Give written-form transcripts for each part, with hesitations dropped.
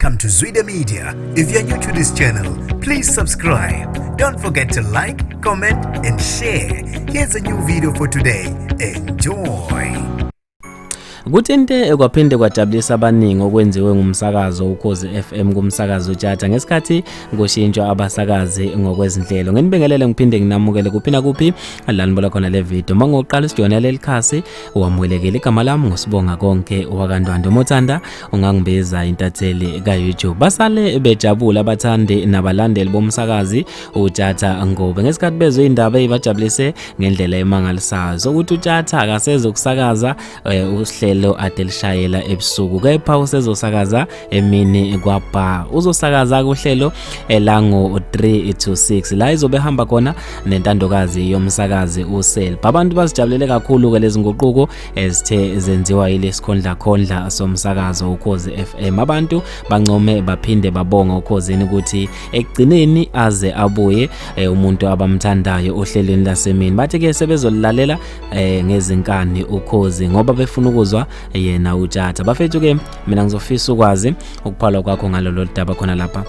Welcome to Zwida Media. If you're new to this channel, please subscribe. Don't forget to like, comment, and share. Here's a new video for today. Enjoy. Kuthinte kwaphinde kwajabulisa abaningi okwenziwe ngumsakazo Ukhozi FM kumsakazo Tshatha ngesikhathi kushintshwa abasakazi ngokwezinhlelo. Nginibingelele ngiphinde nginamukele kuphi nakuphi la nibola khona le video. Uma ngoqala usijoyina leli khasi wamukelekile. Igama lami nguSibonga Konke wakaNdwandwe. Uma uthanda ungangibiza intatheli ka-YouTube. Basale bejabula abathandi nabalandeli bomsakazi uTshatha Ngobe ngesikhathi bezwe indaba eyibajabulise ngendlela emangalisayo sokuthi uTshatha akasezokusakaza uhlelo ade lishayela ebusuku kepha usezosakaza emini kwabha. Uzosakaza kuhlelo elango 3 to 6 la izobe hamba khona nentandokazi yomsakazi uSelba. Abantu bazijabulele kakhulu ke lezi nguquko ezithe zenziwa yilesikhondla khondla somsakazo Ukhozi FM. Abantu bancome baphinde babonga Ukhozini ukuthi ekugcineni aze abuye umuntu abamthandayo ohlelweni lasemini. Bathi ke sebezolilalela ngezinkani Ukhozi ngoba befuna ukuzwa yena uTshatha. Bafethu ke mina ngizofisa ukwazi ukuphalwa kwakho ngalolu daba khona lapha.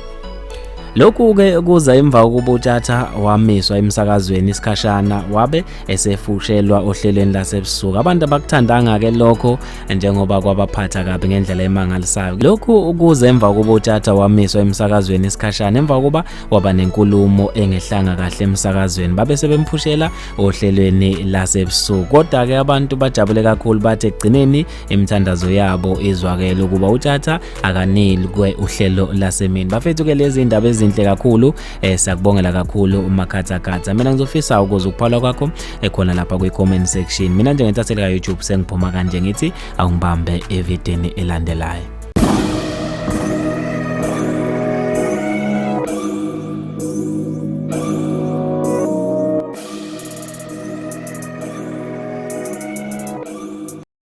Lokhu ke kuza emva kokuba uTshatha wamiswa emsakazweni isikhashana wabe esefushelwa ohlelweni lasebusuku. Abantu abakuthandanga ke lokho njengoba kwabaphatha kabi ngendlela emangalisayo. Lokhu kuza emva kokuba uTshatha wamiswa emsakazweni isikhashana emva kokuba waba nenkulumo engehlanga kahle emsakazweni, babe sebemphushela ohlelweni lasebusuku. Kodwa ke abantu bajabule kakhulu, bathi ekugcineni imithandazo yabo izwakele ukuba uTshatha akanikwe uhlelo lasemini. Bafethu ke lezi indaba ezinhle kakhulu, siyakubongela kakhulu uMakhathakhatha. Mina ngizofisa ukuza ukuphalwa kwakho ekhona lapha kwi-comment section. Mina njengentatheli ka-YouTube sengiphuma kanje ngithi awungibambe evideni elandelayo.